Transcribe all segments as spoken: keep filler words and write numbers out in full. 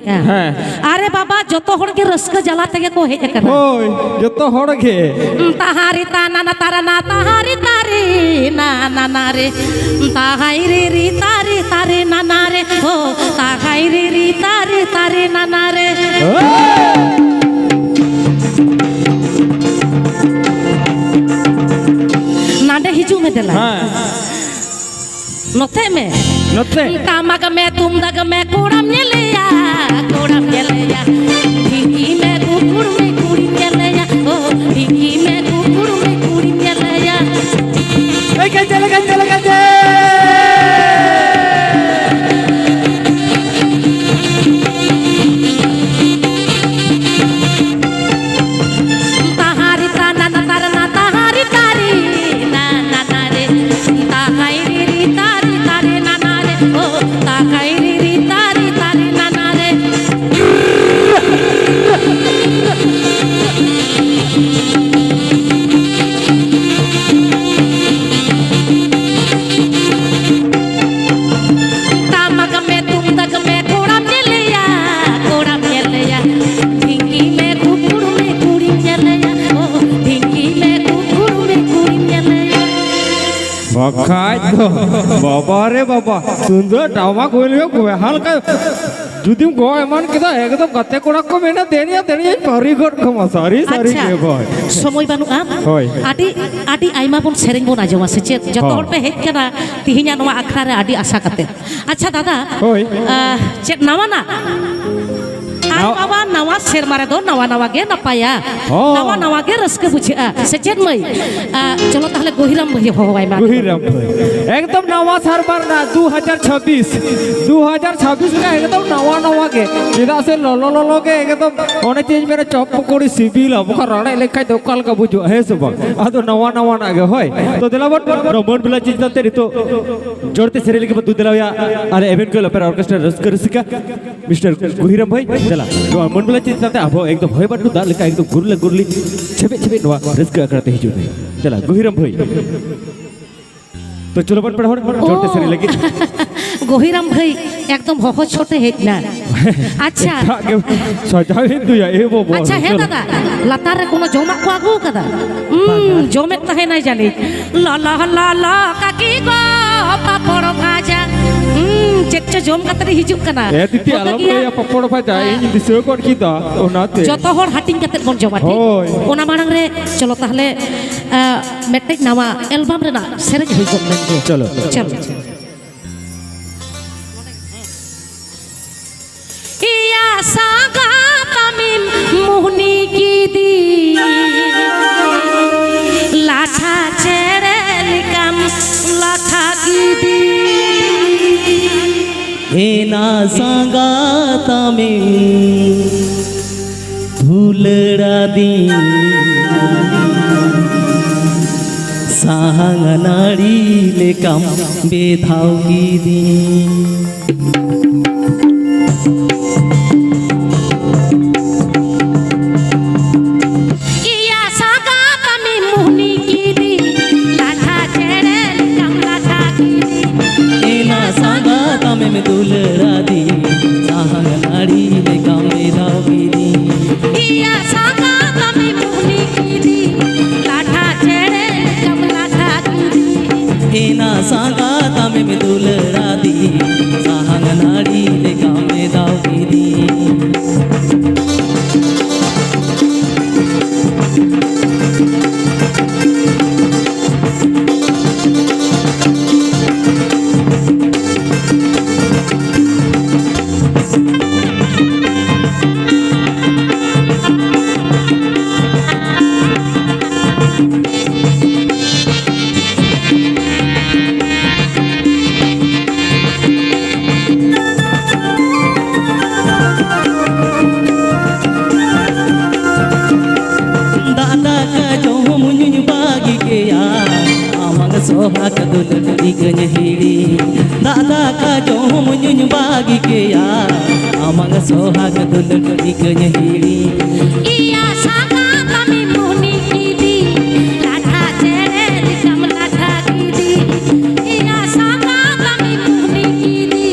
ᱦᱮᱸ᱾ ᱟᱨᱮ ᱵᱟᱵᱟ, ᱡᱚᱛᱚ ᱦᱚᱲ ᱜᱮ ᱨᱟᱹᱥᱠᱟᱹ ᱡᱟᱞᱟ ᱛᱮᱜᱮ ᱠᱚ ᱦᱮᱡ ᱟᱠᱟᱱᱟ᱾ ᱦᱳᱭ, ᱡᱚᱛᱚ ᱦᱚᱲ ᱜᱮ᱾ ᱛᱟᱦᱟᱨᱤ ᱛᱟᱱᱟᱱᱟ ᱛᱟᱨᱟᱱᱟ ᱛᱟᱦᱟᱨᱤ ᱛᱟᱨᱤ ᱱᱟᱱᱟ ᱨᱮ᱾ ᱛᱟᱦᱟᱭ ᱨᱤ ᱨᱤ ᱛᱟᱨᱤ ᱛᱟᱨᱤ ᱱᱟᱱᱟ ᱨᱮ᱾ ᱦᱳ, ᱛᱟᱦᱟᱭ ᱨᱤ ᱨᱤ ᱛᱟᱨᱤ ᱛᱟᱨᱤ ᱱᱟᱱᱟ ᱨᱮ᱾ ᱦᱳᱭ᱾ ᱱᱟᱰᱮ ᱦᱤᱡᱩᱜ ᱢᱮ ᱫᱮᱞᱟ᱾ ᱦᱮᱸ᱾ ᱱᱚᱛᱮ ᱢᱮ᱾ ᱱᱚᱛᱮ᱾ ᱴᱟᱢᱟᱠ ᱢᱮ, ᱛᱩᱢᱫᱟᱜ ᱢᱮ, ᱠᱚᱲᱟᱢ ᱧᱮᱞᱮᱭᱟ, ᱠᱚᱲᱟᱢ ᱧᱮᱞᱮᱭᱟ᱾ ᱰᱷᱤᱝᱠᱤ ᱢᱮ, ᱜᱩᱜᱩᱲ ᱢᱮ, ᱠᱩᱲᱤᱢ ᱧᱮᱞᱮᱭᱟ᱾ ᱳ, ᱰᱷᱤᱝᱠᱤ ᱢᱮ, ᱜᱩᱜᱩᱲ ᱢᱮ, ᱠᱩᱲᱤᱢ ᱧᱮᱞᱮᱭᱟ᱾ ᱮᱭ ᱜᱟᱡᱮ, ᱜᱟᱡᱮ, ᱜᱟᱡᱮ᱾ ᱛᱟᱦᱟᱨᱤ ᱛᱟᱱᱟ ᱱᱟ ᱛᱟᱨ ᱱᱟ ᱛᱟᱦᱟᱨᱤ ᱛᱟᱨᱤ ᱱᱟ ᱱᱟ ᱱᱟ ᱨᱮ᱾ ᱛᱟᱦᱟᱭ ᱨᱤ ᱨᱤ ᱛᱟᱨᱤ ᱛᱟᱨᱤ ᱱᱟ ᱱᱟ ᱨᱮ᱾ ᱳ ᱛᱟᱦᱟᱭ ᱨᱤ ᱨᱤ ᱛᱟᱨᱤ ᱛᱟᱨᱤ ᱱᱟ ᱱᱟ ᱨᱮ᱾ ᱴᱟᱢᱟᱠ ᱢᱮ, ᱛᱩᱢᱫᱟᱜ ᱢᱮ, ᱠᱚᱲᱟᱢ ᱧᱮᱞᱮᱭᱟ, ᱠᱚᱲᱟᱢ ᱧᱮᱞᱮᱭᱟ᱾ ᱰᱷᱤᱝᱠᱤ ᱢᱮ, ᱜᱩᱜᱩᱲ ᱢᱮ, ᱠᱩᱲᱤᱢ ᱧᱮᱞᱮᱭᱟ, ᱳ, ᱰᱷᱤᱝᱠᱤ ᱢᱮ, ᱜᱩᱜᱩᱲ ᱢᱮ, ᱠᱩᱲᱤᱢ ᱧᱮᱞᱮᱭᱟ᱾ ᱵᱟᱠᱷᱟᱡ ᱫᱚ, ᱵᱟᱵᱟ ᱨᱮ ᱵᱟᱵᱟ, ᱛᱩᱢᱫᱟᱜ ᱴᱟᱢᱟᱠ ᱦᱩᱭ ᱞᱮᱠᱷᱟᱱ ᱵᱚᱭᱦᱟ ᱞᱮᱠᱟ ᱡᱩᱫᱤᱢ ᱜᱚᱜ ᱮᱢᱟᱱ ᱠᱮᱫᱟ, ᱮᱠᱫᱚᱢ ᱜᱟᱛᱮ ᱠᱚᱲᱟ ᱠᱚ ᱢᱮᱱᱟ, "ᱫᱮᱱ ᱭᱟ, ᱫᱮᱱ ᱭᱟᱧ ᱯᱟᱹᱨᱤ ᱜᱚᱫ ᱠᱟᱢᱟ", ᱥᱟᱹᱨᱤ, ᱥᱟᱹᱨᱤ ᱟᱪᱪᱷᱟ, ᱜᱮ ᱵᱷᱟᱭ᱾ ᱥᱚᱢᱚᱭ ᱵᱟᱹᱱᱩᱜᱼᱟ᱾ ᱦᱳᱭ᱾ ᱟᱹᱰᱤ, ᱟᱹᱰᱤ ᱟᱭᱢᱟ ᱵᱚᱱ ᱥᱮᱨᱮᱧ ᱵᱚᱱ ᱟᱸᱡᱚᱢᱟ, ᱥᱮ ᱪᱮᱫ? ᱡᱚᱛᱚ ᱦᱚᱸ᱾ ᱦᱚᱲ ᱯᱮ ᱦᱮᱡ ᱠᱟᱱᱟ ᱛᱤᱦᱤᱧᱟᱜ ᱱᱚᱣᱟ ᱟᱠᱷᱲᱟ ᱨᱮ, ᱟᱹᱰᱤ ᱟᱥᱟ ᱠᱟᱛᱮ᱾ ᱟᱪᱪᱷᱟ ᱫᱟᱫᱟ, ᱦᱳᱭ᱾ ᱟᱦ, ᱪᱮᱫ ᱱᱟᱣᱟᱱᱟᱜ? ᱟᱨ ᱱᱟᱣ- ᱵᱟᱵᱟ, ᱱᱟᱣᱟ ᱥᱮᱨᱢᱟ ᱨᱮᱫᱚ ᱱᱟᱣᱟ ᱱᱟᱣᱟ ᱜᱮ ᱱᱟᱯᱟᱭᱟ᱾ ᱦᱚᱸ᱾ ᱱᱟᱣᱟ ᱱᱟᱣᱟ ᱜᱮ ᱨᱟᱹᱥᱠᱟᱹ ᱵᱩᱡᱷᱟᱹᱜᱼᱟ, ᱥᱮ ᱪᱮᱫ ᱢᱟᱹᱭ? ᱟᱦ, ᱪᱚᱞᱚ ᱛᱟᱦᱞᱮ ᱜᱚᱦᱤᱨᱟᱢ ᱵᱷᱟᱹᱭ ᱦᱚᱦᱚᱣᱟᱭ ᱢᱟ᱾ ᱜᱚᱦᱤᱨᱟᱢ ᱵᱷᱟᱹᱭ᱾ ᱮᱠᱫᱚᱢ ᱱᱟᱣᱟ ᱥᱮᱨᱢᱟ ᱨᱮᱱᱟᱜ ᱫᱩ ᱦᱟᱡᱟᱨ ᱪᱷᱟᱵᱵᱤᱥ, ᱫᱩ ᱦᱟᱡᱟᱨ ᱪᱷᱟᱵᱵᱤᱥ ᱨᱮᱱᱟᱜ ᱮᱠᱫᱚᱢ ᱱᱟᱣᱟ ᱱᱟᱣᱟ ᱜᱮ᱾ ᱪᱮᱫᱟᱜ ᱥᱮ ᱞᱚᱞᱚ ᱞᱚᱞᱚ ᱜᱮ ᱮᱠᱫᱚᱢ ᱚᱱᱮ ᱪᱮᱫ ᱤᱧ ᱢᱮᱱᱟ, ᱪᱚᱯ ᱯᱚᱠᱚᱲᱤ ᱥᱤᱵᱤᱞᱟ, ᱵᱟᱠᱷᱟᱱ ᱨᱟᱲᱮᱡ ᱞᱮᱠᱷᱟᱡ ᱫᱚ ᱚᱠᱟ ᱞᱮᱠᱟ ᱵᱩᱡᱩᱜᱼᱟ, ᱦᱮᱸ ᱥᱮ ᱵᱟᱝ? ᱟᱫᱚ ᱱᱟᱣᱟ ᱱᱟᱣᱟᱱᱟᱜ ᱜᱮ, ᱦᱳᱭ᱾ ᱛᱚ ᱫᱮᱞᱟ ᱵᱚᱱ, ᱱᱚᱣᱟ ᱢᱟᱹᱱ ᱵᱮᱞᱟ ᱪᱮᱛᱟᱱ ᱛᱮ ᱱᱤᱛᱚᱜ ᱡᱳᱨ ᱛᱮ ᱥᱮᱨᱮᱧ ᱞᱟᱹᱜᱤᱫ ᱵᱚᱱ ᱫᱩ ᱫᱮᱞᱟᱣᱟᱭᱟ ᱟᱞᱮ ᱮᱵᱷᱮᱱ ᱠᱚᱭᱮᱞ ᱚᱯᱮᱨᱟ ᱚᱨᱠᱮᱥᱴᱨᱟ ᱨᱟᱹᱥᱠᱟᱹ ᱨᱩᱥᱤᱠᱟ ᱢᱤᱥᱴᱟᱨ ᱜᱩᱦᱤᱨᱟᱢ ᱵᱷᱟᱹᱭ᱾ ᱫᱮᱞᱟ, ᱱᱚᱣᱟ ᱢᱟᱹᱱ ᱵᱮᱞᱟ ᱪᱮᱛᱟᱱ ᱛᱮ ᱟᱵᱚ ᱮᱠᱫᱚᱢ ᱦᱚᱭ ᱵᱟᱹᱨᱰᱩ ᱫᱟᱜ ᱞᱮᱠᱟ ᱮᱠᱫᱚᱢ ᱜᱩᱨᱞᱟᱹ ᱜᱩᱨᱞᱤ ᱪᱷᱮᱵᱮᱡ ᱪᱷᱮᱵᱮᱡ ᱱᱚᱣᱟ ᱨᱟᱹᱥᱠᱟᱹ ᱟᱠᱷᱲᱟ ᱛᱮ ᱦᱤᱡᱩᱜ ᱢᱮ᱾ ᱫᱮᱞᱟ, ᱜᱩᱦᱤᱨᱟᱢ ᱵᱷᱟᱹᱭ᱾ ᱛᱚ ᱪᱚᱞᱚ ᱵᱚᱱ ᱯᱮᱲᱟ ᱦᱚᱲ, ᱡᱳᱨ ᱛᱮ ᱥᱮᱨᱮᱧ ᱞᱟᱹᱜᱤᱫ᱾ ᱜᱚᱦᱤᱨᱟᱢ ᱵᱷᱟᱹᱭ, ᱮᱠᱫᱚᱢ ᱦᱚᱦᱚ ᱪᱷᱚᱴᱮ ᱦᱮᱡ ᱮᱱᱟ᱾ ᱟᱪᱪᱷᱟ᱾ ᱮᱴᱟᱜ ᱜᱮ ᱥᱟᱡᱟᱣ ᱮᱱ ᱫᱚᱭᱟ, ᱮ ᱵᱟᱵᱟ, ᱟᱪᱪᱷᱟ, ᱦᱮᱸ ᱪᱚᱞᱚ᱾ ᱫᱟᱫᱟ, ᱞᱟᱛᱟᱨ ᱨᱮ ᱠᱳᱱᱳ ᱡᱚᱢᱟᱜ ᱠᱚ ᱟᱹᱜᱩ ᱟᱠᱟᱫᱟ? ᱩᱸ, ᱵᱟᱝᱟ᱾ ᱡᱚᱢᱮᱫ ᱛᱟᱦᱮᱱᱟᱭ ᱡᱟᱹᱱᱤᱡ᱾ ᱞᱚᱞᱚ ᱞᱚᱞᱚ ᱠᱟᱹᱠᱤ ᱜᱚ ᱯᱟᱯᱚᱲ ᱵᱷᱟᱡᱟ᱾ ᱩᱸ, ᱪᱮᱫ ᱪᱚ ᱡᱚᱢ ᱠᱟᱛᱮ ᱦᱤᱡᱩᱜ ᱠᱟᱱᱟ᱾ ᱮ ᱫᱤᱫᱤ, ᱜᱚᱫ ᱟᱞᱚᱢ ᱜᱮᱭᱟ᱾ ᱞᱟᱹᱭᱟ ᱯᱟᱯᱚᱲ ᱵᱷᱟᱡᱟ, ᱦᱮᱸ᱾ ᱤᱧ ᱫᱤᱥᱟᱹ ᱜᱚᱫ ᱠᱮᱫᱟ, ᱚᱱᱟᱛᱮ᱾ ᱡᱚᱛᱚ ᱦᱚᱲ ᱦᱟᱹᱴᱤᱧ ᱠᱟᱛᱮ ᱵᱚᱱ ᱡᱚᱢᱟ, ᱴᱷᱤᱠ? ᱦᱳᱭ᱾ ᱚᱱᱟ ᱢᱟᱲᱟᱝ ᱨᱮ ᱪᱚᱞᱚ ᱛᱟᱦᱞᱮ, ᱟ, ᱢᱤᱫᱴᱮᱡ ᱱᱟᱣᱟ ᱮᱞᱵᱟᱢ ᱨᱮᱱᱟᱜ ᱥᱮᱨᱮᱧ ᱦᱩᱭ ᱜᱚᱫ ᱞᱮᱱ ᱜᱮ᱾ ᱪᱚᱞᱚ᱾ ᱪᱚᱞᱚ᱾ ᱤᱭᱟ ᱥᱟᱸᱜᱟᱛ ᱟᱢᱮᱢ ᱢᱩᱦᱱᱤ ᱠᱤᱫᱤ, ᱞᱟᱴᱷᱟ ᱪᱮᱬᱮ ᱞᱮᱠᱟᱢ ᱞᱟᱴᱷᱟ ᱠᱤᱫᱤ᱾ ᱮᱱᱟ ᱥᱟᱸᱜᱟᱛ ᱟᱢᱮᱢ ᱫᱩᱞᱟᱹᱲᱟᱫᱤᱧ, ᱥᱟᱦᱟᱝ ᱱᱟᱹᱲᱤ ᱞᱮᱠᱟᱢ ᱵᱮᱫᱷᱟᱣ ᱠᱤᱫᱤᱧ᱾ ᱤᱭᱟ ᱥᱟᱸᱜᱟᱛ ᱟᱢᱮᱢ ᱢᱩᱦᱱᱤ ᱠᱤᱫᱤ, ᱞᱟᱴᱷᱟ ᱪᱮᱬᱮ ᱞᱮᱠᱟᱢ ᱞᱟᱴᱷᱟ ᱠᱤᱫᱤ᱾ ᱮᱱᱟ ᱥᱟᱸᱜᱟᱛ ᱟᱢᱮᱢ ᱫᱩᱞᱟᱹᱲᱟᱫᱤᱧ, ᱥᱟᱦᱟᱝ ᱱᱟᱹᱲᱤ ᱞᱮᱠᱟᱢ ᱵᱮᱫᱷᱟᱣ ᱠᱤᱫᱤᱧ᱾ ᱤᱭᱟ ᱥᱟᱸᱜᱟᱛ ᱟᱢᱮᱢ ᱢᱩᱦᱱᱤ ᱠᱤᱫᱤ, ᱞᱟᱴᱷᱟ ᱪᱮᱬᱮ ᱞᱮᱠᱟᱢ ᱞᱟᱴᱷᱟ ᱠᱤᱫᱤ᱾ ᱮᱱᱟ ᱥᱟᱸᱜᱟᱛ ᱟᱢᱮᱢ ᱫᱩᱞᱟᱹᱲᱟᱫᱤᱧ, ᱥᱟᱦᱟᱝ ᱱᱟᱹᱲᱤ ᱞᱮᱠᱟᱢ ᱵᱮᱫᱷᱟᱣ ᱠᱤᱫᱤᱧ᱾ ᱫᱟᱜ ᱫᱟᱠᱟ ᱡᱚᱢ ᱧᱩᱧ ᱵᱟᱹᱜᱤ ᱠᱮᱭᱟ, ᱟᱢᱟᱝ ᱥᱚᱦᱟᱜ ᱫᱩᱞᱟᱹᱲ ᱤᱠᱟᱹᱧ ᱦᱤᱲᱤᱧ᱾ ᱫᱟᱜ ᱫᱟᱠᱟ ᱡᱚᱢ ᱧᱩᱧ ᱵᱟᱹᱜᱤ ᱠᱮᱭᱟ, ᱟᱢᱟᱝ ᱥᱚᱦᱟᱜ ᱫᱩᱞᱟᱹᱲ ᱤᱠᱟᱹᱧ ᱦᱤᱲᱤᱧ᱾ ᱤᱭᱟ ᱥᱟᱸᱜᱟᱛ ᱟᱢᱮᱢ ᱢᱩᱦᱱᱤ ᱠᱤᱫᱤ, ᱞᱟᱴᱷᱟ ᱪᱮᱬᱮ ᱞᱮᱠᱟᱢ ᱞᱟᱴᱷᱟ ᱠᱤᱫᱤ᱾ ᱤᱭᱟ ᱥᱟᱸᱜᱟᱛ ᱟᱢᱮᱢ ᱢᱩᱦᱱᱤ ᱠᱤᱫᱤ,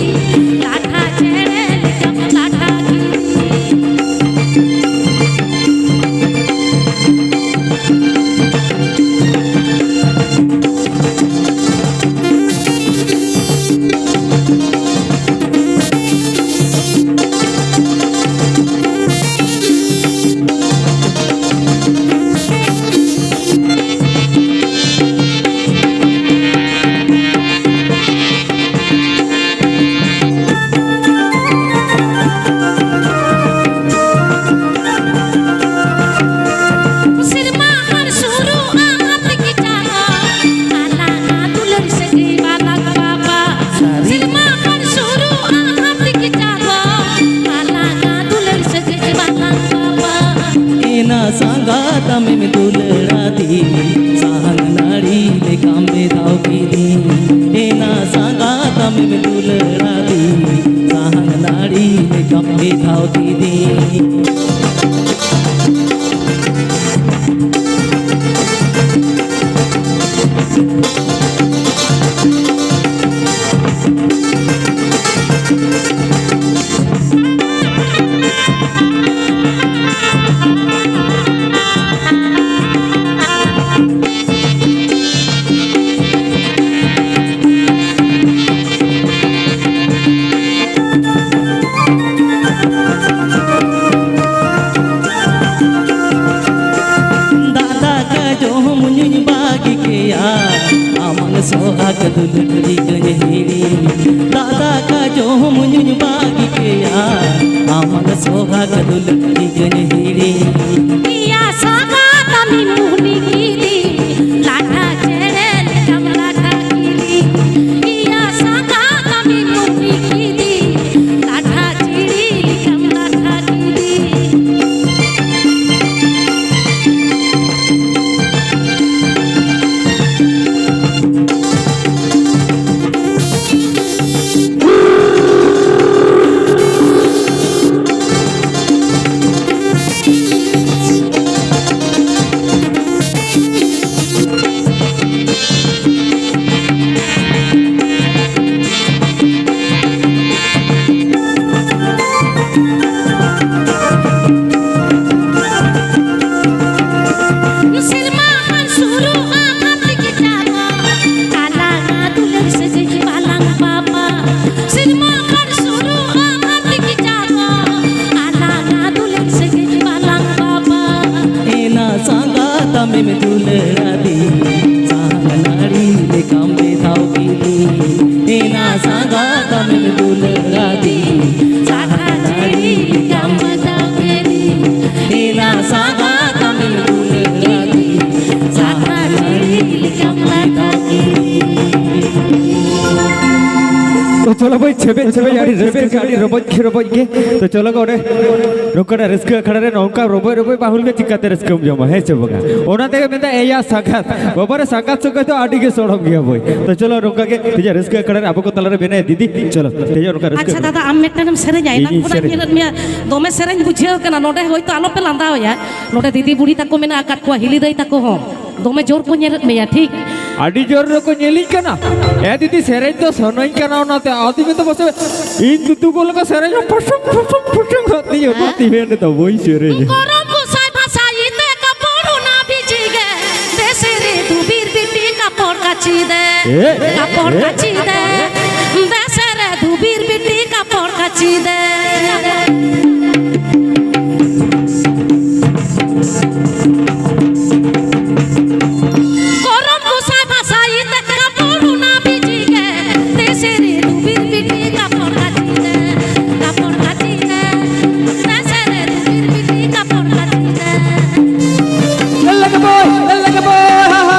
ᱟᱢᱮᱢ ᱫᱩᱞᱟᱹᱲᱟᱫᱤᱧ, ᱥᱟᱦᱟᱱ ᱱᱟᱹᱲᱤ ᱞᱮᱠᱟᱢ ᱵᱮᱫᱷᱟᱣ ᱠᱤᱫᱤᱧ᱾ ᱮᱱᱟ ᱥᱟᱸᱜᱟᱛ ᱟᱢᱮᱢ ᱫᱩᱞᱟᱹᱲᱟᱫᱤᱧ, ᱥᱟᱦᱟᱱ ᱱᱟᱹᱲᱤ ᱞᱮᱠᱟᱢ ᱵᱮᱫᱷᱟᱣ ᱠᱤᱫᱤᱧ᱾ ᱫᱟᱜ ᱫᱟᱠᱟ ᱡᱚᱢ ᱧᱩᱧ ᱵᱟᱹᱜᱤ ᱠᱮᱭᱟ, ᱟᱢᱟᱝ ᱥᱚᱦᱟᱜ ᱫᱩᱞᱟᱹᱲ ᱤᱠᱟᱹᱧ ᱦᱤᱲᱤᱧ᱾ ᱫᱟᱜ ᱫᱟᱠᱟ ᱡᱚᱢ ᱧᱩᱧ ᱵᱟᱹᱜᱤ ᱠᱮᱭᱟ, ᱟᱢᱟᱝ ᱥᱚᱦᱟᱜ ᱫᱩᱞᱟᱹᱲ ᱤᱠᱟᱹᱧ ᱦᱤᱲᱤᱧ᱾ ᱤᱭᱟ ᱥᱟᱸᱜᱟᱛ ᱟᱢᱤᱧ ᱢᱩᱦᱱᱤ ᱠᱤᱫᱤᱧ, ᱞᱟᱴᱷᱟ ᱪᱮᱬᱮ ᱞᱮᱠᱟᱢ ᱞᱟᱴᱷᱟ ᱠᱤᱫᱤᱧ᱾ ᱤᱭᱟ ᱥᱟᱸᱜᱟᱛ ᱟᱢᱤᱧ ᱢᱩᱦᱱᱤ ᱠᱤᱫᱤᱧ, ᱞᱟᱴᱷᱟ ᱪᱤᱲᱤ ᱞᱮᱠᱟᱢ ᱞᱟᱴᱷᱟ ᱠᱤᱫᱤᱧ᱾ ᱪᱷᱮᱵᱮᱡ ᱪᱷᱮᱵᱮᱡ, ᱟᱹᱰᱤ ᱨᱟᱹᱥᱠᱟᱹ ᱜᱮ, ᱟᱹᱰᱤ ᱨᱚᱢᱚᱡᱽ ᱜᱮ, ᱨᱚᱢᱚᱡᱽ ᱜᱮ᱾ ᱛᱚ ᱪᱚᱞᱚ ᱜᱚ, ᱚᱸᱰᱮ ᱱᱚᱝᱠᱟᱱᱟᱜ ᱨᱟᱹᱥᱠᱟᱹ ᱟᱠᱷᱲᱟ ᱨᱮ ᱱᱚᱝᱠᱟ ᱨᱚᱢᱚᱡᱽ ᱨᱚᱢᱚᱡᱽ ᱢᱟᱦᱩᱞ ᱜᱮ ᱪᱤᱠᱟᱹᱛᱮ ᱨᱟᱹᱥᱠᱟᱹᱢ ᱧᱟᱢᱟ, ᱦᱮᱸ ᱥᱮ ᱵᱟᱝᱟ? ᱚᱱᱟ ᱛᱮᱜᱮ ᱢᱮᱱᱫᱟ, ᱮᱭᱟ ᱥᱟᱸᱜᱟᱛ, ᱵᱟᱵᱟ ᱨᱮ, ᱥᱟᱸᱜᱟᱛ ᱥᱚᱸᱜᱮ ᱫᱚ ᱟᱹᱰᱤ ᱜᱮ ᱥᱚᱲᱚᱢ ᱜᱮᱭᱟ ᱵᱚᱭ᱾ ᱛᱚ ᱪᱚᱞᱚ ᱱᱚᱝᱠᱟ ᱜᱮ ᱛᱮᱦᱮᱧᱟᱜ ᱨᱟᱹᱥᱠᱟᱹ ᱟᱠᱷᱲᱟ ᱨᱮ ᱟᱵᱚ ᱠᱚ ᱛᱟᱞᱟᱨᱮ ᱢᱮᱱᱟᱭᱟ ᱫᱤᱫᱤ, ᱪᱚᱞᱚ ᱛᱮᱦᱮᱧᱟᱜ ᱱᱚᱝᱠᱟ ᱨᱟᱹᱥᱠᱟᱹ ᱟᱪᱪᱷᱟ ᱟᱠᱷᱲᱟ᱾ ᱫᱟᱫᱟ, ᱟᱢ ᱢᱤᱫᱴᱟᱝ ᱮᱢ ᱥᱮᱨᱮᱧᱟ, ᱤᱧ ᱮᱱᱟᱝ ᱤᱧ ᱠᱷᱚᱱᱟᱜ ᱥᱮᱨᱮᱧᱟ᱾ ᱧᱮᱞᱮᱫ ᱢᱮᱭᱟ, ᱫᱚᱢᱮ ᱥᱮᱨᱮᱧ ᱵᱩᱡᱷᱟᱹᱣ ᱠᱟᱱᱟ, ᱱᱚᱰᱮ ᱦᱚᱭᱛᱳ ᱟᱞᱚᱯᱮ ᱞᱟᱸᱫᱟᱣᱟᱭᱟ, ᱱᱚᱰᱮ ᱫᱤᱫᱤ ᱵᱩᱲᱦᱤ ᱛᱟᱠᱚ ᱢᱮᱱᱟᱜ ᱟᱠᱟᱫ ᱠᱚᱣᱟ, ᱦᱤᱞᱤ ᱫᱟᱹᱭ ᱛᱟᱠᱚ ᱦᱚᱸ᱾ ᱫᱚᱢᱮ ᱡᱳᱨ ᱠᱚ ᱧᱮᱞᱮᱫ ᱢᱮᱭᱟ, ᱴᱷᱤᱠ? ᱟᱹᱰᱤ ᱡᱳᱨ ᱨᱮᱠᱚ ᱧᱮᱞᱤᱧ ᱠᱟᱱᱟ᱾ ᱮ ᱫᱤᱫᱤ, ᱥᱮᱨᱮᱧ ᱫᱚ ᱥᱟᱱᱟᱧ ᱠᱟᱱᱟ, ᱚᱱᱟᱛᱮ ᱟᱫᱚ ᱢᱮᱱᱫᱟ ᱯᱟᱥᱮ ᱤᱧ ᱫᱩᱫᱩ ᱜᱚ ᱞᱮᱠᱟ ᱥᱮᱨᱮᱧ ᱦᱚᱸ ᱯᱷᱚᱴᱚᱝ ᱯᱷᱚᱴᱚᱝ ᱯᱷᱚᱴᱚᱝ ᱠᱟᱜ ᱛᱤᱧᱟᱹ, ᱚᱱᱟᱛᱮ ᱢᱮᱱ ᱮᱫᱟ ᱵᱟᱹᱧ ᱥᱮᱨᱮᱧᱟ᱾ ᱜᱚᱨᱚᱢ ᱜᱚᱸᱥᱟᱭ ᱵᱷᱟᱥᱟᱭᱤᱛᱮ ᱠᱟᱯᱚᱲ ᱚᱱᱟ ᱵᱤᱡᱤ ᱜᱮ, ᱫᱮᱥᱮ ᱨᱮ ᱫᱩᱵᱤᱨ ᱵᱤᱴᱤ ᱠᱟᱯᱚᱲ ᱠᱟᱪᱤ ᱫᱮ, ᱮ, ᱠᱟᱯᱚᱲ ᱮ᱾ ᱠᱟᱪᱤ ᱫᱮ, ᱫᱮᱥᱮ ᱨᱮ ᱫᱩᱵᱤᱨ ᱵᱤᱴᱤ ᱠᱟᱯᱚᱲ ᱠᱟᱪᱤ ᱫᱮ᱾ ᱜᱚᱨᱚᱢ ᱜᱚᱸᱥᱟᱭ ᱵᱷᱟᱥᱟᱭᱤᱛᱮ ᱠᱟᱯᱚᱲ ᱚᱱᱟ ᱵᱤᱡᱤ ᱜᱮ, ᱫᱮᱥᱮ ᱨᱮ ᱫᱩᱵᱤᱨ ᱵᱤᱴᱤ ᱠᱟᱯᱚᱲ ᱠᱟᱪᱤ ᱫᱮ, ᱠᱟᱯᱚᱲ ᱠᱟᱪᱤ ᱫᱮ, ᱫᱮᱥᱮ ᱨᱮ ᱫᱩᱵᱤᱨ ᱵᱤᱴᱤ ᱠᱟᱯᱚᱲ ᱠᱟᱪᱤ ᱫᱮ᱾ ᱞᱮᱞᱮ ᱜᱮ ᱵᱚᱭ, ᱞᱮᱞᱮ ᱜᱮ ᱵᱚᱭ, ᱦᱟ, ᱦᱟ᱾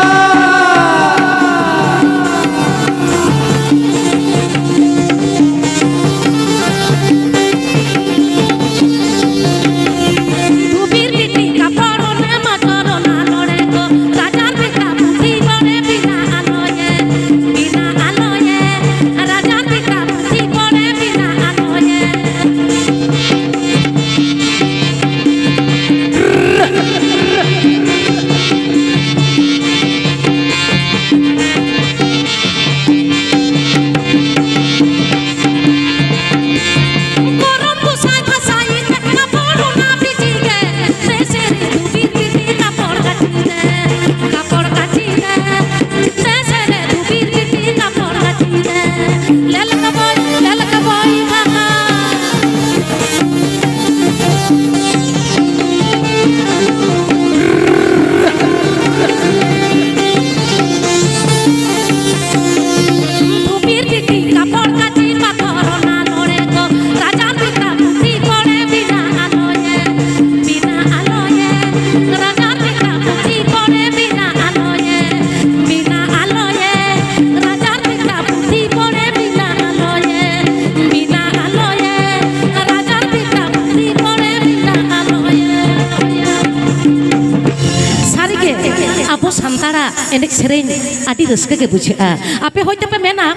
ᱥᱟᱱᱛᱟᱲᱟᱜ ᱮᱱᱮᱡ ᱥᱮᱨᱮᱧ ᱟᱹᱰᱤ ᱨᱟᱹᱥᱠᱟᱹ ᱜᱮ ᱵᱩᱡᱷᱟᱹᱜᱼᱟ᱾ ᱟᱯᱮ ᱦᱚᱭᱛᱳ ᱯᱮ ᱢᱮᱱᱟ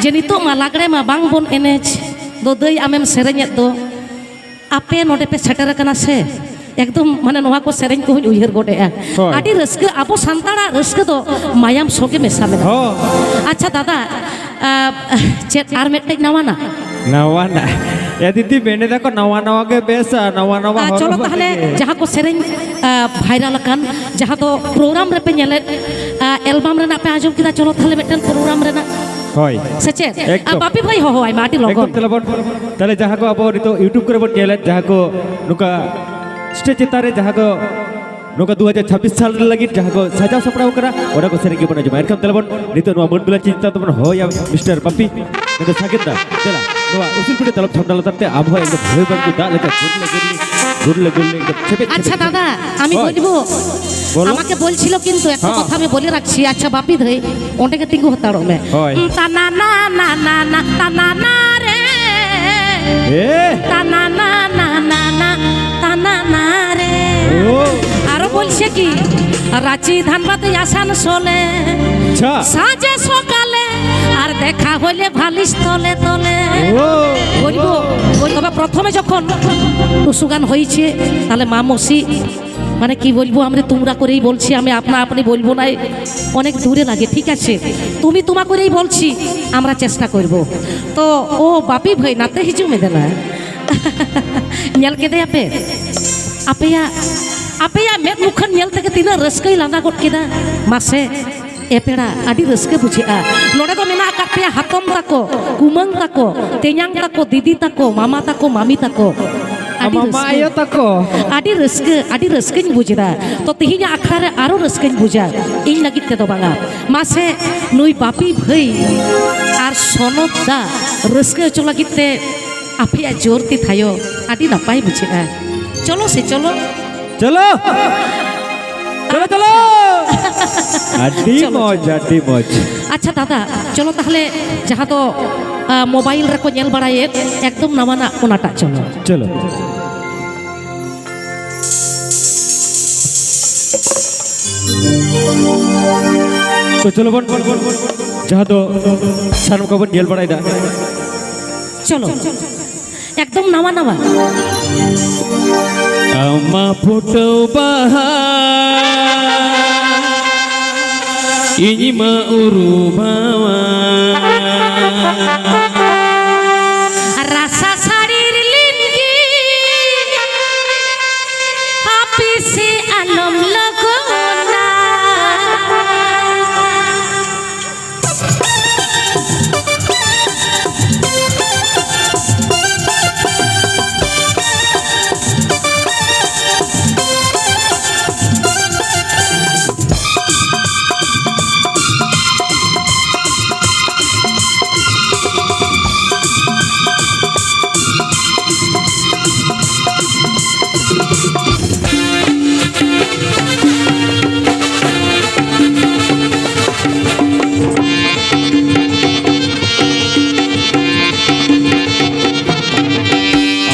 ᱡᱮ ᱱᱤᱛᱚᱜ ᱢᱟ ᱞᱟᱜᱽᱲᱮ ᱢᱟ ᱵᱟᱝ ᱵᱚᱱ ᱮᱱᱮᱡ ᱫᱚ, ᱫᱟᱹᱭ ᱟᱢᱮᱢ ᱥᱮᱨᱮᱧᱮᱫ ᱫᱚ᱾ ᱟᱯᱮ ᱱᱚᱰᱮ ᱯᱮ ᱥᱮᱴᱮᱨ ᱟᱠᱟᱱᱟ ᱥᱮ, ᱮᱠᱫᱚᱢ ᱢᱟᱱᱮ ᱱᱚᱣᱟ ᱠᱚ ᱥᱮᱨᱮᱧ ᱠᱚᱦᱚᱸᱧ ᱩᱭᱦᱟᱹᱨ ᱜᱚᱫ ᱮᱜᱼᱟ᱾ ᱦᱳᱭ᱾ ᱟᱹᱰᱤ ᱨᱟᱹᱥᱠᱟᱹ, ᱟᱵᱚ ᱥᱟᱱᱛᱟᱲᱟᱜ ᱨᱟᱹᱥᱠᱟᱹ ᱫᱚ ᱢᱟᱭᱟᱢ ᱥᱚᱸᱜᱮ ᱢᱮᱥᱟ ᱢᱮᱱᱟᱜᱼᱟ᱾ ᱦᱚᱸ᱾ ᱟᱪᱪᱷᱟ ᱫᱟᱫᱟ, ᱟᱸ, ᱪᱮᱫ ᱟᱨ ᱢᱤᱫᱴᱮᱡ ᱱᱟᱣᱟᱱᱟᱜ? ᱱᱟᱣᱟᱱᱟᱜ᱾ ᱮ ᱫᱤᱫᱤ, ᱢᱮᱱ ᱮᱫᱟ ᱠᱚ ᱱᱟᱣᱟ ᱱᱟᱣᱟ ᱜᱮ ᱵᱮᱥᱟ, ᱱᱟᱣᱟ ᱱᱟᱣᱟ ᱟᱸ, ᱦᱚᱨᱚᱜ ᱪᱚᱞᱚ ᱵᱟᱸᱫᱮ ᱛᱟᱦᱞᱮ ᱜᱮ᱾ ᱡᱟᱦᱟᱸ ᱠᱚ ᱥᱮᱨᱮᱧ, ᱟᱸ, ᱵᱷᱟᱭᱨᱟᱞ ᱟᱠᱟᱱ, ᱡᱟᱦᱟᱸ ᱫᱚ ᱯᱨᱳᱜᱨᱟᱢ ᱨᱮᱯᱮ ᱧᱮᱞᱮᱫ, ᱟᱸ, ᱮᱞᱵᱟᱢ ᱨᱮᱱᱟᱜ ᱯᱮ ᱟᱸᱡᱚᱢ ᱠᱮᱫᱟ, ᱪᱚᱞᱚ ᱛᱟᱦᱞᱮ ᱢᱤᱫᱴᱮᱱ ᱯᱨᱳᱜᱨᱟᱢ ᱨᱮᱱᱟᱜ᱾ ᱦᱳᱭ᱾ ᱥᱮ ᱪᱮᱫ? ᱮᱠᱫᱚᱢ᱾ ᱟᱸ, ᱵᱟᱯᱤ ᱵᱷᱟᱹᱭ ᱦᱚᱦᱚᱣᱟᱭ ᱢᱮ, ᱟᱹᱰᱤ ᱞᱚᱜᱚᱱ᱾ ᱮᱠᱫᱚᱢ, ᱛᱟᱦᱞᱮ ᱵᱚᱱ, ᱛᱟᱦᱞᱮ ᱡᱟᱦᱟᱸ ᱠᱚ ᱟᱵᱚ ᱱᱤᱛᱚᱜ YouTube ᱠᱚᱨᱮ ᱵᱚᱱ ᱧᱮᱞᱮᱫ, ᱡᱟᱦᱟᱸ ᱠᱚ ᱱᱚᱝᱠᱟ ᱥᱴᱮᱡᱽ ᱪᱮᱛᱟᱱ ᱨᱮ ᱡᱟᱦᱟᱸ ᱠᱚ ᱱᱚᱝᱠᱟ ᱫᱩ ᱦᱟᱡᱟᱨ ᱪᱷᱟᱵᱵᱤᱥ ᱥᱟᱞ ᱨᱮ ᱞᱟᱹᱜᱤᱫ ᱡᱟᱦᱟᱸ ᱠᱚ ᱥᱟᱡᱟᱣ ᱥᱟᱯᱲᱟᱣ ᱠᱟᱱᱟ, ᱚᱱᱟ ᱠᱚ ᱥᱮᱨᱮᱧ ᱜᱮᱵᱚᱱ ᱟᱸᱡᱚᱢᱟ᱾ ᱮᱱᱠᱷᱟᱱ ᱛᱟᱦᱞᱮ ᱵᱚᱱ ᱱᱤᱛᱚᱜ ᱱᱚᱣᱟ ᱢᱟᱹᱱ ᱵᱮᱞᱟ ᱪᱮᱛᱟᱱ ᱛᱮᱵᱚᱱ ᱦᱚᱦᱚᱭᱟ ᱢᱤᱥᱴᱟᱨ ᱵᱟᱯᱤ, ᱢᱮᱱᱫᱚ ᱥᱟᱜᱮᱱ ᱫᱟ, ᱫᱮᱞᱟ, ᱱᱚᱣᱟ ᱩᱥᱩᱞ ᱯᱤᱸᱰᱟᱹ ᱫᱟᱞᱚᱵ ᱪᱷᱟᱢᱰᱟ ᱞᱟᱛᱟᱨ ᱛᱮ ᱟᱵᱚ ᱮᱠᱫᱚᱢ ᱦᱚᱭ ᱵᱟᱹᱨᱰᱩ ᱫᱟᱜ ᱞᱮᱠᱟ ᱜᱩᱨᱞᱟᱹ ᱜᱩᱨᱞᱤ, ᱜᱩᱨᱞᱟᱹ ᱜᱩᱨᱞᱤ ᱮᱠᱫᱚᱢ ᱪᱷᱮᱯᱮᱡ ᱟᱪᱪᱷᱟ ᱪᱷᱮᱯᱮᱡ᱾ ᱫᱟᱫᱟ, আমি ᱦᱳᱭ᱾ বলবো, বলো। আমাকে বলছিল কিন্তু একটা ᱦᱚᱸ᱾ কথা আমি বলে রাখছি। আচ্ছা বাপি ধাই, ᱚᱸᱰᱮ ᱜᱮ ᱛᱤᱸᱜᱩ ᱦᱟᱛᱟᱲᱚᱜ ᱢᱮ᱾ ᱦᱳᱭ᱾ ᱩᱸ, ᱛᱟᱱᱟ ᱱᱟ ᱱᱟ ᱱᱟ ᱱᱟ, ᱛᱟᱱᱟ ᱱᱟ ᱨᱮ᱾ ᱮ? ᱛᱟᱱᱟ ᱱᱟ ᱱᱟ ᱱᱟ ᱱᱟ, ᱛᱟᱱᱟ ᱱᱟ ᱨᱮ। ও। আরো বলছে কি, রাঁচি ধানবাদ আসানসোলে, আচ্ছা। সাজে সকালে, আর দেখা হইলে ভালিশ তলে তলে। ও। বলবো, বলবো, তবে প্রথমে যখন টুসু গান হয়েছে, তাহলে মা মসি, মানে কি বলবো, আমরা তোমরা করেই বলছি, আমি আপনা আপনি বলবো না, অনেক দূরে লাগে, ঠিক আছে? তুমি তোমা করেই বলছি, আমরা চেষ্টা করব। তো ও বাপি ভাই, ᱱᱟᱛᱮ ᱦᱤᱡᱩᱜ ᱢᱮ ᱫᱮᱞᱟ᱾ ᱧᱮᱞ ᱠᱮᱫᱮᱭᱟᱯᱮ? ᱟᱯᱮᱭᱟᱜ, ᱟᱯᱮᱭᱟᱜ ᱢᱮᱫ ᱢᱩᱠᱷᱟᱹᱱ ᱧᱮᱞ ᱛᱮᱜᱮ ᱛᱤᱱᱟᱹᱜ ᱨᱟᱹᱥᱠᱟᱹᱭ ᱞᱟᱸᱫᱟ ᱜᱚᱫ ᱠᱮᱫᱟ᱾ ᱢᱟᱥᱮ, ᱮ ᱯᱮᱲᱟ, ᱟᱹᱰᱤ ᱨᱟᱹᱥᱠᱟᱹ ᱵᱩᱡᱷᱟᱹᱜᱼᱟ᱾ ᱱᱚᱰᱮ ᱫᱚ ᱢᱮᱱᱟᱜ ᱟᱠᱟᱫ ᱯᱮᱭᱟ ᱦᱟᱛᱚᱢ ᱛᱟᱠᱚ, ᱠᱩᱢᱟᱹᱝ ᱛᱟᱠᱚ, ᱛᱮᱧᱟᱝ ᱛᱟᱠᱚ, ᱫᱤᱫᱤ ᱛᱟᱠᱚ, ᱢᱟᱢᱟ ᱛᱟᱠᱚ, ᱢᱟᱢᱤ ᱛᱟᱠᱚ᱾ ᱟᱹᱰᱤ ᱢᱟᱢᱟ ᱨᱟᱹᱥᱠᱟᱹ, ᱟᱭᱳ ᱛᱟᱠᱚ᱾ ᱟᱹᱰᱤ ᱨᱟᱹᱥᱠᱟᱹ, ᱟᱹᱰᱤ ᱨᱟᱹᱥᱠᱟᱹᱧ ᱵᱩᱡᱽ ᱮᱫᱟ᱾ ᱛᱚ, ᱛᱮᱦᱮᱧᱟᱜ ᱟᱠᱷᱲᱟ ᱨᱮ ᱟᱨᱚ ᱨᱟᱹᱥᱠᱟᱹᱧ ᱵᱩᱡᱟ, ᱤᱧ ᱞᱟᱹᱜᱤᱫ ᱛᱮᱫᱚ ᱵᱟᱝᱟ᱾ ᱢᱟᱥᱮ, ᱱᱩᱭ ᱵᱟᱯᱤ ᱵᱷᱟᱹᱭ ᱟᱨ ᱥᱚᱱᱚᱛ ᱫᱟ ᱨᱟᱹᱥᱠᱟᱹ ᱦᱚᱪᱚ ᱞᱟᱹᱜᱤᱫ ᱛᱮ ᱟᱯᱮᱭᱟᱜ ᱡᱳᱨ ᱛᱤ ᱛᱷᱟᱭᱚ ᱟᱹᱰᱤ ᱱᱟᱯᱟᱭ ᱵᱩᱡᱷᱟᱹᱜᱼᱟ᱾ ᱪᱚᱞᱚ ᱥᱮ, ᱪᱚᱞᱚ᱾ ᱪᱚᱞᱚ, ᱪᱚᱞᱚ, ᱪᱚᱞᱚ᱾ ᱟᱹᱰᱤ ᱪᱚᱞᱚ, ᱢᱚᱡᱽ, ᱪᱚᱞᱚ᱾ ᱟᱹᱰᱤ ᱢᱚᱡᱽ᱾ ᱟᱪᱪᱷᱟ ᱫᱟᱫᱟ, ᱪᱚᱞᱚ ᱛᱟᱦᱞᱮ ᱡᱟᱦᱟᱸ ᱫᱚ, ᱟ, ᱢᱳᱵᱟᱭᱤᱞ ᱨᱮᱠᱚ ᱧᱮᱞ ᱵᱟᱲᱟᱭᱮᱫ, ᱮᱠᱫᱚᱢ ᱱᱟᱣᱟᱱᱟᱜ ᱚᱱᱟᱴᱟᱜ ᱪᱚᱞᱚ᱾ ᱪᱚᱞᱚ᱾ ᱛᱚ ᱪᱚᱞᱚ ᱵᱚᱱ, ᱡᱟᱦᱟᱸ ᱫᱚ ᱥᱟᱱᱟᱢ ᱠᱚᱵᱚᱱ ᱧᱮᱞ ᱵᱟᱲᱟᱭᱮᱫᱟ᱾ ᱪᱚᱞᱚ, ᱮᱠᱫᱚᱢ ᱱᱟᱣᱟ ᱱᱟᱣᱟ᱾ ᱟᱢ ᱢᱟ ᱯᱷᱩᱴᱟᱹᱣ ᱵᱟᱦᱟ, ᱤᱧ ᱢᱟ ᱩᱨᱩᱢᱟᱣᱟ᱾ ᱨᱟᱥᱟ ᱥᱟᱹᱲᱤ ᱨᱤᱞᱤᱱ ᱜᱮ, ᱦᱟᱯᱮ ᱥᱮ ᱟᱞᱚᱢ ᱞᱚᱜᱚᱱᱟ᱾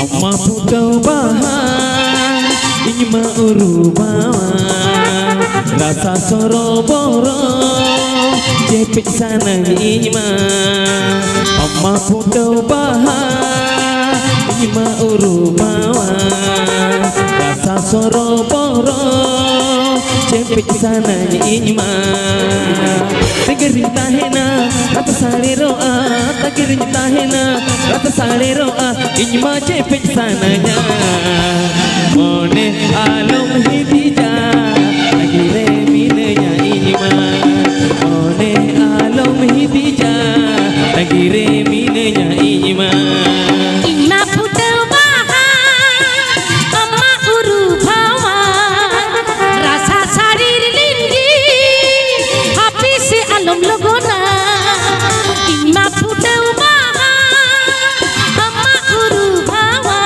ᱟᱢ ᱢᱟ ᱯᱷᱩᱴᱟᱹᱣ ᱵᱟᱦᱟ, ᱤᱧ ᱢᱟ ᱩᱨᱩᱢᱟᱣᱟ᱾ ᱨᱟᱥᱟ ᱥᱚᱨᱚ ᱵᱚᱨᱚ, ᱪᱮᱯᱮᱡ ᱥᱟᱱᱟᱧ ᱤᱧ ᱢᱟ᱾ ᱟᱢ ᱢᱟ ᱯᱷᱩᱴᱟᱹᱣ ᱵᱟᱦᱟ, ᱤᱧ ᱢᱟ ᱩᱨᱩᱢᱟᱣᱟ᱾ ᱨᱟᱥᱟ ᱥᱚᱨᱚ ᱵᱚᱨᱚ, ᱪᱮᱯᱮᱡ ᱥᱟᱱᱟᱧ ᱤᱧ ᱢᱟ᱾ ᱛᱟᱺᱜᱤ ᱨᱤᱧ ᱛᱟᱦᱮᱱᱟ, ᱨᱟᱥᱟ ᱥᱟᱲᱮᱨᱚᱜᱼᱟ᱾ ᱛᱟᱺᱜᱤ ᱨᱤᱧ ᱛᱟᱦᱮᱱᱟ, ᱨᱟᱥᱟ ᱥᱟᱲᱮᱨᱚᱜᱼᱟ᱾ ᱤᱧ ᱢᱟ ᱪᱮᱯᱮᱡ ᱥᱟᱱᱟᱧᱟ᱾ ᱢᱚᱱᱮ ᱟᱞᱚᱢ ᱦᱤᱫᱤᱡᱟ, ᱛᱟᱺᱜᱤ ᱨᱮ ᱢᱤᱱᱟᱹᱧᱟ ᱤᱧ ᱢᱟ᱾ ᱢᱚᱱᱮ ᱟᱞᱚᱢ ᱦᱤᱫᱤᱡᱟ, ᱛᱟᱺᱜᱤ ᱨᱮ ᱢᱤᱱᱟᱹᱧᱟ ᱤᱧ ᱢᱟ᱾ ᱤᱧ ᱢᱟ ᱯᱷᱩᱴᱟᱹᱣ ᱵᱟᱦᱟ, ᱟᱢᱟᱜ ᱩᱨᱩ ᱵᱷᱟᱣᱟ᱾ ᱨᱟᱥᱟ ᱥᱟᱹᱲᱤ ᱨᱤᱞᱤᱱ ᱜᱮ, ᱦᱟᱯᱮ ᱥᱮ ᱟᱞᱚᱢ ᱞᱚᱜᱚᱱᱟ᱾ ᱤᱧ ᱢᱟ ᱯᱷᱩᱴᱟᱹᱣ ᱵᱟᱦᱟ, ᱟᱢᱟᱜ ᱩᱨᱩ ᱵᱷᱟᱣᱟ᱾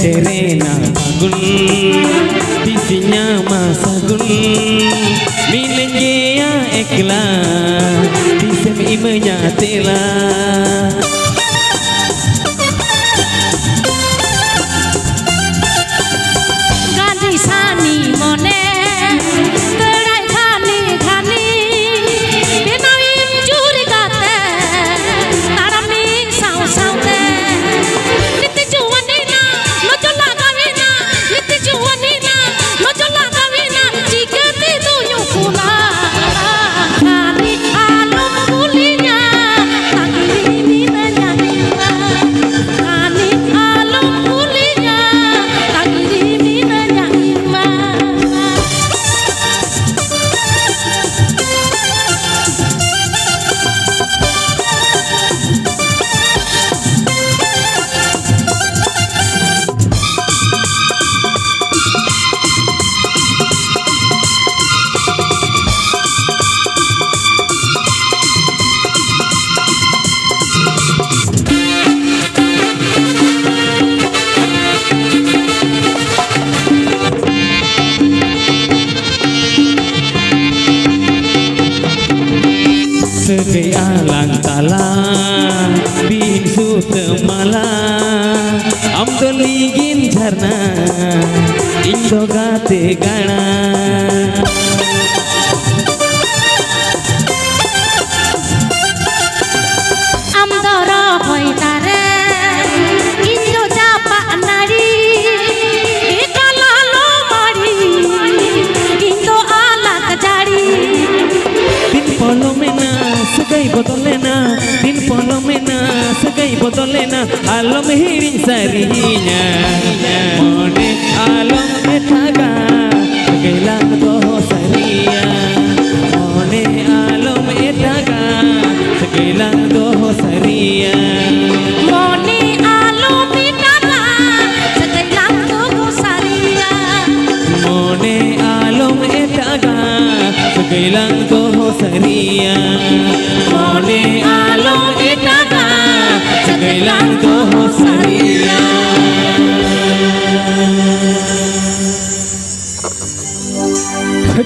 ᱥᱮᱨᱮᱱᱟ ᱯᱷᱟᱹᱜᱩᱱ, ᱛᱤᱥᱤᱧ ᱧᱟᱢᱟ ᱥᱟᱹᱜᱩᱱ, ᱢᱤᱱᱟᱹᱧ ᱜᱮᱭᱟ ᱮᱠᱞᱟ, ᱛᱤᱥᱮᱢ ᱤᱢᱟᱹᱧᱟ ᱛᱮᱞᱟ᱾ ᱜᱟᱹᱰᱤ ᱥᱟᱱᱤ ᱢᱚᱱᱮ, ᱫᱟᱹᱲᱟᱭ ᱜᱷᱟᱱᱤ ᱜᱷᱟᱱᱤ, ᱵᱮᱱᱟᱣᱤᱧ ᱡᱩᱨᱤ ᱜᱟᱛᱮ, ᱛᱟᱲᱟᱢᱤᱧ ᱥᱟᱶ ᱥᱟᱶᱛᱮ᱾ ᱱᱤᱛ ᱡᱩᱣᱟᱹᱱᱤᱱᱟ, ᱱᱚᱡᱚᱨ ᱞᱟᱜᱟᱣᱤᱱᱟ, ᱱᱤᱛ ᱡᱩᱣᱟᱹᱱᱤᱱᱟ, ᱱᱚᱡᱚᱨ ᱞᱟᱜᱟᱣᱤᱱᱟ, ᱪᱤᱠᱟᱹᱛᱮ ᱫᱩᱧ ᱩᱯᱩᱞᱟ? ᱠᱷᱟᱱᱤ ᱟᱞᱚᱢ ᱠᱩᱞᱤᱧᱟ, ᱛᱟᱺᱜᱤ ᱢᱤᱱᱟᱹᱧᱟ ᱤᱧ ᱢᱟ᱾ ᱠᱷᱟᱱᱤ ᱟᱞᱚᱢ ᱠᱩᱞᱤᱧᱟ, ᱛᱟᱺᱜᱤ ᱢᱤᱱᱟᱹᱧᱟ ᱤᱧ ᱢᱟ᱾ ᱥᱟᱹᱜᱟᱹᱭ ᱟᱞᱟᱝ ᱛᱟᱞᱟ ᱵᱤᱱ ᱥᱩᱛᱟᱹᱢ ᱢᱟᱞᱟ, ᱟᱢ ᱫᱚ ᱞᱤᱸᱜᱤᱱ ᱡᱷᱟᱨᱱᱟ, ᱤᱧ ᱫᱚ ᱜᱟᱛᱮ ᱜᱟᱲᱟ᱾ ᱟᱢ ᱫᱚ ᱨᱚᱦᱚᱭ ᱫᱟᱨᱮ, ᱤᱧ ᱫᱚ ᱡᱟᱯᱟᱜ ᱱᱟᱹᱲᱤ, ᱮᱠᱟᱞ ᱟᱞᱚᱢ ᱟᱹᱲᱤ, ᱤᱧ ᱫᱚ ᱟᱞᱟᱠ ᱡᱟᱹᱲᱤ᱾ ᱫᱤᱱ ᱯᱚᱞᱚᱢᱮᱱᱟ, ᱥᱟᱹᱜᱟᱹᱭ ᱵᱚᱫᱚᱞᱮᱱᱟ, ᱫᱤᱱ ᱯᱚᱞᱚᱢᱮᱱᱟ, ᱥᱟᱹᱜᱟᱹᱭ ᱵᱚᱫᱚᱞᱮᱱᱟ, ᱟᱞᱚᱢ ᱦᱤᱲᱤᱧ ᱥᱟᱹᱨᱤᱧᱟ᱾ ᱢᱚᱱᱮ ᱟᱞᱚᱢ ᱮᱴᱟᱜᱟ, ᱥᱟᱹᱜᱟᱹᱭ ᱞᱟᱝ ᱫᱚᱦᱚ ᱥᱟᱹᱨᱤᱭᱟ᱾ ᱢᱚᱱᱮ ᱟᱞᱚᱢ ᱮᱴᱟᱜᱟ, ᱥᱟᱹᱜᱟᱹᱭ ᱞᱟᱝ ᱫᱚᱦᱚ ᱥᱟᱹᱨᱤᱭᱟ᱾ ᱢᱚᱱᱮ ᱟᱞᱚᱢ ᱮᱴᱟᱜᱟ, ᱥᱟᱹᱜᱟᱹᱭ ᱞᱟᱝ ᱫᱚᱦᱚ ᱥᱟᱹᱨᱤᱭᱟ᱾ ᱢᱚᱱᱮ ᱟᱞᱚᱢ ᱮᱴᱟᱜᱟ, ᱥᱟᱹᱜᱟᱹᱭ ᱞᱟᱝ ᱫᱚᱦᱚ ᱥᱟᱹᱨᱤᱭᱟ᱾ ᱢᱚᱱᱮ ᱟᱞᱚᱢ ᱮᱴᱟᱜᱟ, ᱥᱟᱹᱜᱟᱹᱭ ᱞᱟᱝ ᱫᱚᱦᱚ ᱥᱟᱹᱨᱤᱭᱟ᱾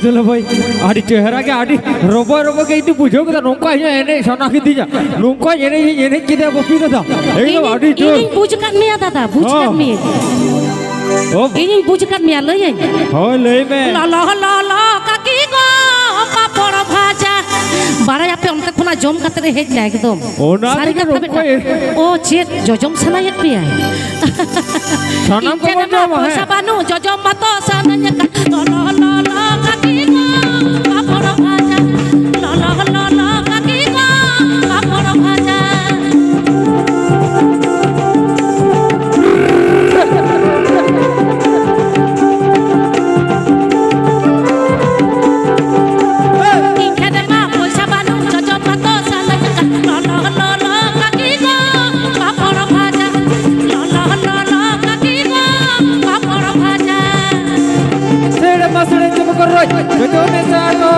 ᱫᱮᱞᱟ ᱵᱷᱟᱭ, ᱟᱹᱰᱤ ᱪᱮᱦᱨᱟ ᱜᱮ, ᱟᱹᱰᱤ ᱨᱚᱵᱚᱭ ᱨᱚᱵᱚᱭ ᱜᱮ ᱤᱧ ᱫᱚ ᱵᱩᱡᱷᱟᱹᱣ ᱠᱮᱫᱟ, ᱱᱚᱝᱠᱟ ᱤᱧ ᱮᱱᱮᱡ ᱥᱟᱱᱟ ᱠᱤᱫᱤᱧᱟ, ᱱᱚᱝᱠᱟ ᱮᱱᱮᱡ ᱤᱧ ᱮᱱᱮᱡ ᱠᱮᱫᱟ ᱵᱟᱹᱯᱤ ᱫᱟᱫᱟ, ᱮᱠᱫᱚᱢ ᱤᱧ, ᱟᱹᱰᱤ ᱡᱳᱨ᱾ ᱤᱧᱤᱧ ᱵᱩᱡᱽ ᱟᱠᱟᱫ ᱢᱮᱭᱟ ᱫᱟᱫᱟ, ᱵᱩᱡᱽ ᱟᱠᱟᱫ ᱦᱚᱸ᱾ ᱢᱤᱭᱟᱹᱧ᱾ ᱦᱚᱸ᱾ ᱤᱧᱤᱧ ᱵᱩᱡᱽ ᱟᱠᱟᱫ ᱢᱮᱭᱟ, ᱞᱟᱹᱭᱟᱹᱧ᱾ ᱦᱳᱭ, ᱞᱟᱹᱭ ᱢᱮ᱾ ᱞᱚᱞᱚ ᱞᱚᱞᱚ ᱠᱟᱹᱠᱤ ᱜᱚ, ᱯᱟᱯᱚᱲ ᱵᱷᱟᱡᱟ᱾ ᱵᱟᱲᱟᱭᱟᱯᱮ, ᱚᱱᱛᱮ ᱠᱷᱚᱱᱟᱜ ᱡᱚᱢ ᱠᱟᱛᱮ ᱨᱮ ᱦᱮᱡ ᱱᱟ ᱮᱠᱫᱚᱢ᱾ ᱚᱱᱟ ᱥᱟᱹᱨᱤ ᱛᱮᱜᱮ ᱠᱟᱛᱷᱟ ᱱᱚᱝᱠᱟ ᱢᱤᱫᱴᱟᱝ᱾ ᱮ- ᱚ, ᱪᱮᱫ ᱡᱚᱡᱚᱢ ᱥᱟᱱᱟᱭᱮᱫ ᱯᱮᱭᱟᱭ? ᱥᱟᱱᱟᱢ ᱤᱧ ᱴᱷᱮᱱ ᱠᱚᱵᱚᱱ ᱢᱟ ᱡᱚᱢᱟ, ᱯᱚᱭᱥᱟ ᱦᱮᱸ᱾ ᱵᱟᱹᱱᱩᱜ, ᱡᱚᱡᱚᱢ ᱢᱟᱛᱚ ᱥᱟᱱᱟᱧ ᱠᱟᱱ᱾ ᱞᱚᱞᱚ ᱞᱚᱞᱚ ᱠᱟᱹᱠᱤ ᱜᱚ, ᱯᱟᱯᱚᱲ ᱵᱷᱟᱡᱟ᱾ ᱞᱚᱞᱚ ᱞᱚᱞᱚ ᱠᱟᱹᱠᱤ ᱜᱚ, ᱯᱟᱯᱚᱲ ᱵᱷᱟᱡᱟ᱾ ᱤᱧ ᱴᱷᱮᱱ ᱢᱟ ᱯᱚᱭᱥᱟ ᱵᱟᱹᱱᱩᱜ, ᱡᱚᱡᱚᱢ ᱢᱟᱛᱚ ᱥᱟᱱᱟᱧ ᱠᱟᱱ᱾ ᱞᱚᱞᱚ ᱞᱚᱞᱚ ᱠᱟᱹᱠᱤ ᱜᱚ, ᱯᱟᱯᱚᱲ ᱵᱷᱟᱡᱟ᱾ ᱞᱚᱞᱚ ᱞᱚᱞᱚ ᱠᱟᱹᱠᱤ ᱜᱚ, ᱯᱟᱯᱚᱲ ᱵᱷᱟᱡᱟ᱾ ᱥᱮᱲᱮ ᱢᱟ ᱥᱮᱲᱮ ᱪᱩᱢᱩᱠ ᱨᱚᱡ, ᱡᱚᱡᱚ ᱢᱮᱥᱟ ᱫᱚ᱾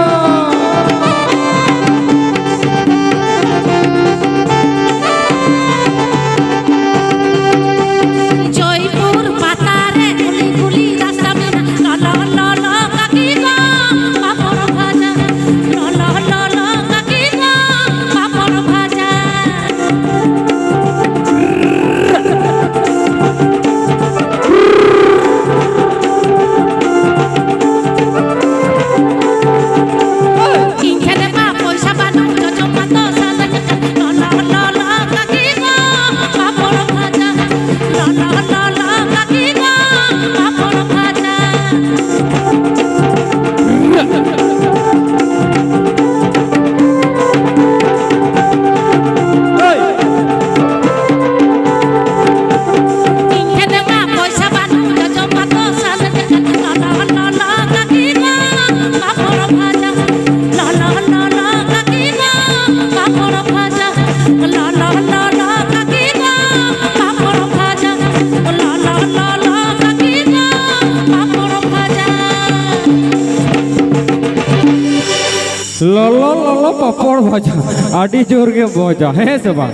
ᱡᱚᱭᱯᱩᱨ ᱯᱟᱛᱟ ᱨᱮ ᱠᱩᱞᱦᱤ ᱠᱩᱞᱦᱤ ᱨᱟᱥᱛᱟ ᱢᱮᱱᱟᱜ, ᱞᱚᱞᱚ ᱞᱚᱞᱚ ᱠᱟᱹᱠᱤ ᱜᱚ, ᱯᱟᱯᱚᱲ ᱵᱷᱟᱡᱟ᱾ ᱞᱚᱞᱚ ᱞᱚᱞᱚ ᱠᱟᱹᱠᱤ ᱜᱚ, ᱯᱟᱯᱚᱲ ᱵᱷᱟᱡᱟ᱾ ᱤᱧ ᱴᱷᱮᱱ ᱢᱟ ᱯᱚᱭᱥᱟ ᱵᱟᱹᱱᱩᱜ, ᱡᱚᱡᱚᱢ ᱢᱟᱛᱚ ᱥᱟᱱᱟᱧ ᱠᱟᱱ᱾ ᱞᱚᱞᱚ ᱞᱚᱞᱚ ᱠᱟᱹᱠᱤ ᱜᱚ, ᱯᱟᱯᱚᱲ ᱵᱷᱟᱡᱟ᱾ ᱞᱚᱞᱚ ᱞᱚᱞᱚ ᱠᱟᱹᱠᱤ ᱜᱚ, ᱯᱟᱯᱚᱲ ᱵᱷᱟᱡᱟ᱾ ᱤᱧ ᱴᱷᱮᱱ ᱢᱟ ᱯᱚᱭᱥᱟ ᱵᱟᱹᱱᱩᱜ, ᱡᱚᱡᱚᱢ ᱢᱟᱛᱚ ᱥᱟᱱᱟᱧ ᱠᱟᱱ᱾ ᱞᱚᱞᱚ ᱞᱚᱞᱚ ᱠᱟᱹᱠᱤ ᱜᱚ, ᱯᱟᱯᱚᱲ ᱵᱷᱟᱡᱟ᱾ ᱞᱚᱞᱚ ᱞᱚᱞᱚ ᱠᱟᱹᱠᱤ ᱜᱚ, ᱯᱟᱯᱚᱲ ᱵᱷᱟᱡᱟ᱾ ᱞᱚᱞᱚ ᱞᱚᱞᱚ ᱠᱟᱹᱠᱤ ᱜᱚ, ᱯᱟᱯᱚᱲ ᱵᱷᱟᱡᱟ᱾ ᱞᱚᱞᱚ ᱞᱚᱞᱚ ᱠᱟᱹᱠᱤ ᱜᱚ, ᱯᱟᱯᱚᱲ ᱵᱷᱟᱡᱟ᱾ ᱞᱚᱞᱚ ᱞᱚᱞᱚ ᱯᱟᱯᱚᱲ ᱵᱷᱟᱡᱟ, ᱟᱹᱰᱤ ᱡᱳᱨ ᱜᱮ ᱵᱷᱟᱡᱟ, ᱦᱮᱸ ᱥᱮ ᱵᱟᱝ?